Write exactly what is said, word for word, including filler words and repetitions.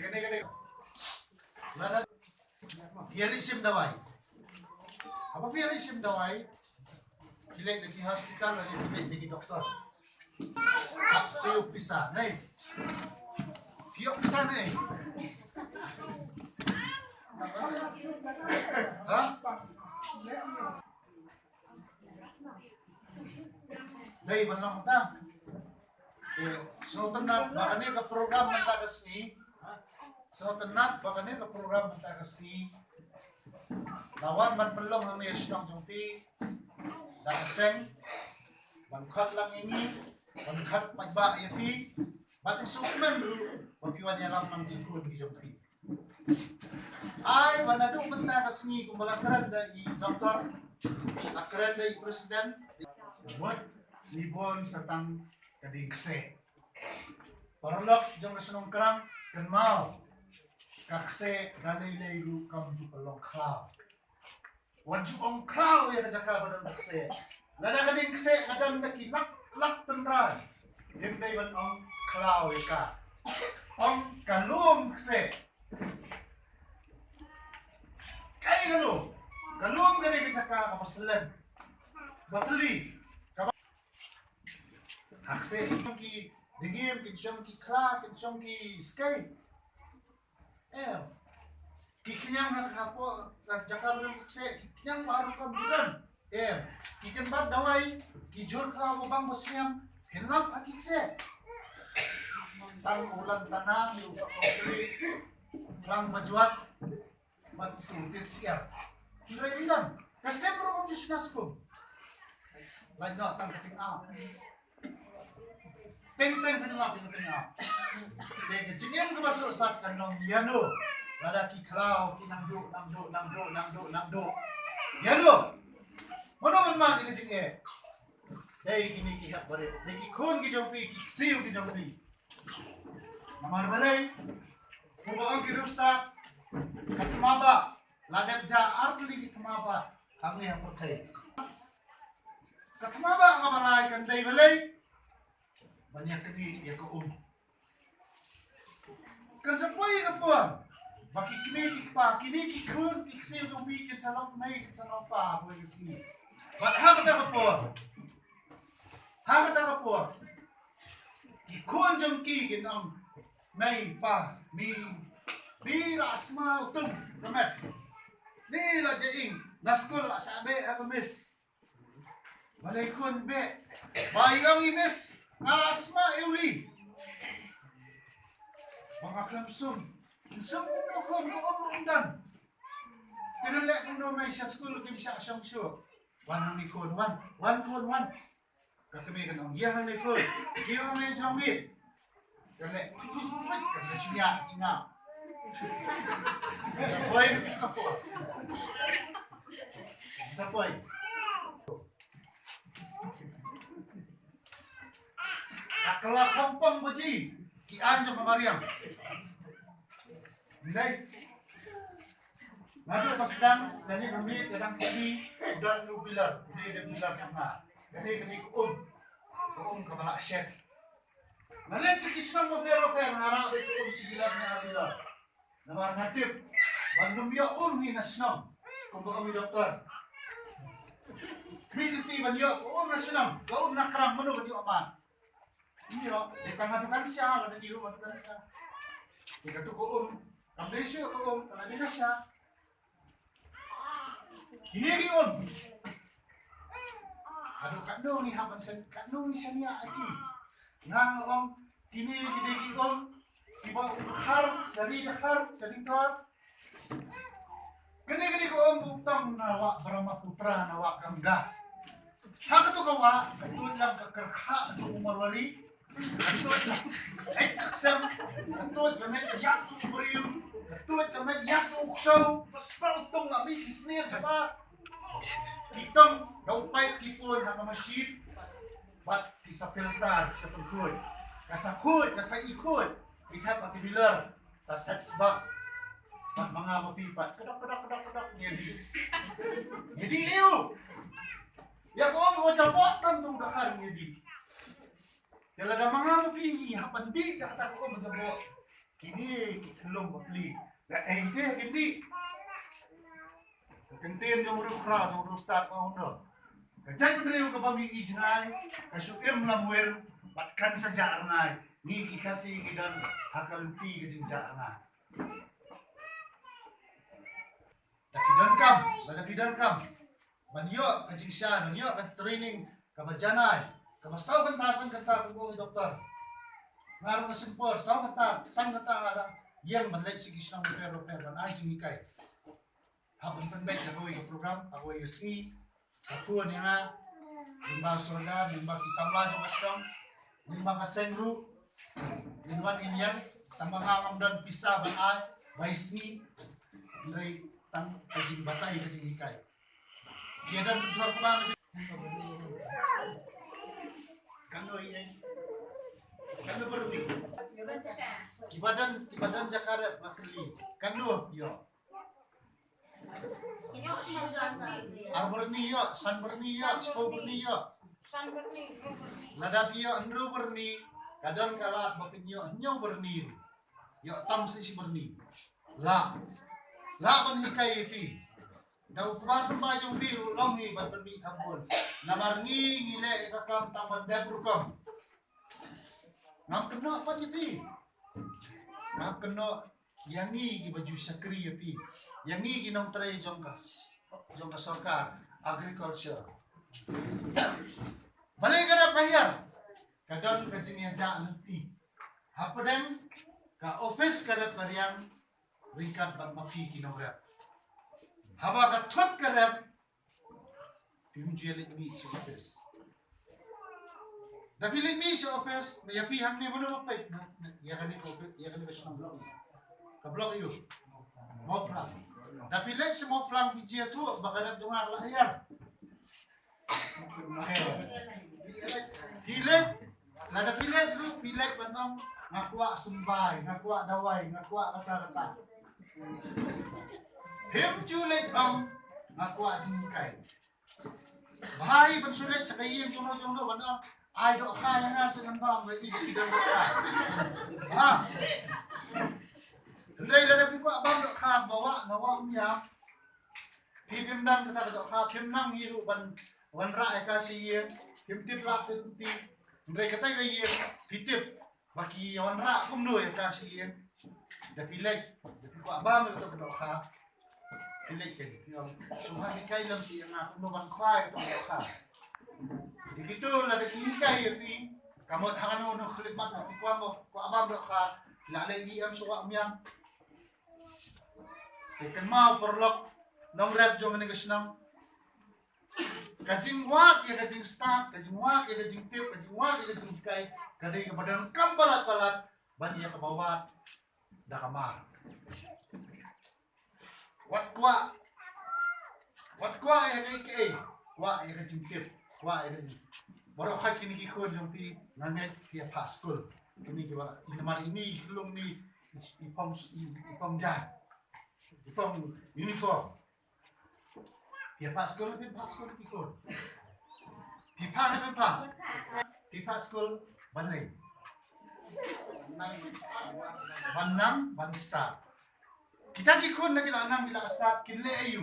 Kane kane. Lada phi ïa leit shim dawai. Haba phi ïa leit shim dawai, phi leit na ki hospital lane phi leit na ki doktor. Hap siew pisa, ne? Phi ïoh pisa ne? Ha? Dei ban long ta. Te sngewtynnat ba kane ka program mynta ka sngi. Sngewtynnat ba kane ka program mynta ka sngi. La wan ban pynlong hangne shnong jong phi. Da ka seng ban khot lang ïa ngi, ban khot paidbah ïa phi. Bad sngewkmen ruh ba phi wan ïalam man ki khun ki jong phi. Ai ba naduh mynta ka sngi kumba la kren da i doktor, la kren da i president. Mut ngi bun sa tang ka dieng kseh. Paralok jong ka shnong Krang, kynmaw, ka kseh da lei lei ruh kam ju pynlong khlaw. Wat ju ong khlaw ïa ka jaka ba don ka kseh. Lada ka dieng kseh ka don da ki lak lak tynrai, ym dei ban ong khlaw ïa ka. Ong ka lum kseh. Kaei ka lum? Ka lum ka dei ka jaka kaba slen, ba thli, kaba, ha kseh kin shong ki dngiem, kin shong ki khla, kin shong ki skei. Em. Ki khñiang ha ka por, ka jaka ba don ka kseh, ki khñiang ba ha rukom ki don. Em. Ki kynbat dawai, ki jur khlaw ba bang ba sniam, kin lap ha ki kseh. Tang u lan tanang, u sok kong sri, lang ba juat, bad u tit siar. Hynrei ym don. Ka sem ruh ym ju shna skum. Lait noh tang ka tyngab. Teng teng phin lap ïa ka tyngab. Te ka jingim kaba suk sak kan long ïano. Lada ki khraw ki nang duh, nang duh, nang duh, nang duh, nang duh. Ïano. Mano ban mad ïa ka jingim? Dei kine ki hep barit. Dei ki khun ki jong phi, ki ksiew ki jong phi. Namar balei? Kumba ong ki riewstad, ka thma ba la dep ja ar tylli ki thma ba hangne ha pyrthei. Ka thma ba kaba lai kan dei balei? Ban ïa knieh ïa ka um. Kan sa poi ka por ba ki kmie ki kpa, kine ki khun ki ksiew jong phi kin sa long mei, kin sa long pa, poi ka sngi. Bad ha kata ka por, ha kata ka por, ki khun jong ki kin ong, mei pa, mi, mi la sma utum ka met, mi la jaing, na skul la shah beh ha ka miss. Balei khun beh? Ba ïa ngi miss, nga la sma ïa u li. Ba nga khlem sum. Sum kumno khun, ka um ruh ym don. Te ngan leh kumno mei, sha skul kim shah shong shuh. Wan hangne khun, wan. Wan khun, wan. Ka kmie kan ong, ïa hangne khun. Kiew hangne jong ngi. Ka leh, ka sa shim ïa ki ngam. Sa poi, sa poi. Sa poi. Ka la kham pang baji ki aiñ jong ka mariang. Nilai. Naduh ba sdang, kane ka miet ka dang kali, u don u bilar, u dei da bilar jong nga. Kane kane ka um, ka um kaba la shet. Nga leit sha ki shnong bapher bapher, nga rah beit ka um shi bilar ne ar bilar. Namar nga tip ban ym ïoh um hi na shnong, kumba ong i doktor. Kmie lynti ban ïoh ka um na shnong, ka um na krang, mano ban ïoh man? Ym ïoh, dei tang ha dukan sha, lada ïoh ha dukan sha. Dei katu ka um, kam dei shuh ka um, ka la dei na sha. Kine ki um. Haduh katno ngi hap ban shen, katno ngi shaniah ïa ki. Nga nga ong, kine ki dei ki um kiba u dkhar, shari dkhar, shari dkhar. Kane kane ka um u tong na wah Brahmaputra, na wah Ganga. Ha katu ka wah ka tuid lang ka kyrkha jong u Marwari. Ka tuid lang ka ksem. Ka tuid ka met ïap jong u briew. Ka tuid ka met ïap jong u ksew. Ba spah u tong la mih ki snier shabar. Ki tong da u paip ki pun ha ka machine. Bad ki sa filter, ki sa pynkhuid. Ka sa khuid, ka sa i khuid. Ki thep ha ki bilar. Sa set sbak. Bad ma nga ma phi pat. Kedok, kedok, kedok, kedok. Ngi dih. Ngi dih liu. Ïa ka um ba jaboh tam tu da khan ngi dih. Ïa lada ma nga ma phi ngi hap ban dih da kata ka um ba jaboh. Kine ki thlung bapli. La ei te kini. Ka kyntien jong u riewkhraw jong u riewstad ka ong noh. Ka jaitbynriew kaba mih ïa jngai, ka shu im lamwir, bad kan sa jah rngai. Ngi ki Khasi ki don ha ka lynti ka jingjah rngai. Da ki donkam, da ki donkam ban ïoh ka jingsha, ban ïoh ka training kaba janai, kaba saw kynta san kynta, kum u ong i doktor. Nga ruh nga sngewpor, saw kynta san kynta nga dang ïeng ban leit sha ki shnong bapher bapher ban ai jinghikai. Hap ban pynbeit ïa kawei ka program, ha kawei ka sngi, sa phone ïa nga, lyngba u sordar, lyngba ki samla jong ka shnong, lyngba ka seng ruh, ngin wan ngin ïeng, tang ba nga ngam don pisa ban ai ba ïa sngi, hynrei tang ka jingbatai, ka jinghikai. Ki don pynthor kba. Kano ïa, kano byrni? Kiba don, kiba don jaka rep, ba kylli. Kano ïoh? Ar byrni ïoh, san byrni ïoh, shiphew byrni ïoh. Lada phi ïoh hynriew byrni, ka don ka lad ba phin ïoh hynñiew byrni. Ïoh tam shi shi byrni. Lah. Lah ban hikai ïa phi. Da u kpa symbai jong phi u long hi ban pynmih thapbun. Namar ngi ngi leh ïa ka kam tang ban dep rukom. Ngam kynnoh pat ïa phi. Ngam kynnoh ïa ngi kiba ju shakri ïa phi. Ïa ngi ki nongtrei jong ka, jong ka sorkar agriculture. Balei ka rep ka hiar? Ka don ka jingïaja lynti. Hapdeng ka office ka rep ka riang ryngkat bad ma phi ki nongrep. Haba ka thut ka rep, phim ju leit mih sha office. Da phi leit mih sha office, ïa phi hangne mano ba peit, na, na, ïa kane ka office, ïa kane ka shnong block. Ka block ïa u Mawphlang. Da phi leit sha Mawphlang phi ju ïathuh ba ka rep jong nga ka la hiar. Phi leit, lada phi leit ruh, phi leit ban ong, nga kwah symbai, nga kwah dawai, nga kwah kata kata. Phim ju leit ong, nga kwah jinghikai. Bha hi ban shu leit sha ka ïing jong no jong no ban ong, ai dohkha ïa nga sha ngan bam, ba i ki don dohkha. Ha. Hynrei lada phi kwah bam dohkha, ba wah, nga wah um ïa. Phi phim don kata ka dohkha, phim nang hi ruh ban wanrah ïa ka sha ïing, phim tip lad tip ti. Hynrei kata ka ïing, phi tip ba ki wanrah kumno ïa ka sha ïing. Da phi leit, da phi kwah bam ïa kata ka dohkha. Phi leit kein, phi ong, sngewbha hikai lem sha ïing nga kumno ban khwai ïa kata ka dohkha. Dei kito lada ki hikai ïa phi, ka mut ha kano kano khyllipmat ba phi kwah bam, kwah bam dohkha, la leit ïa em shuwa um ïa. Te kynmaw paralok nongrep jong kane ka shnong. Ka jingwad ïa ka jingstad, ka jingwad ïa ka jingtip, ka jingwad ïa ka jinghikai, ka dei kaba donkam palat palat ban ïa kaba wad da ka mar. Wat kwah, wat kwah ïa kaei kaei, kwah ïa ka jingtip, kwah ïa ka jing. Baroh khat kine ki khun jong phi, nga ngeit phi ïa phah skul. Kine ki wala, namar ine i khyllung ni, i phong, i phong jaiñ, i phong uniform. Phi ïa phah skul, phi phah skul ki khun. Phi phah ne phim phah? Phi phah skul ban lei. Ban nang, ban stad. Kita ki khun na ki la nang, ki la stad, kin leh aïu?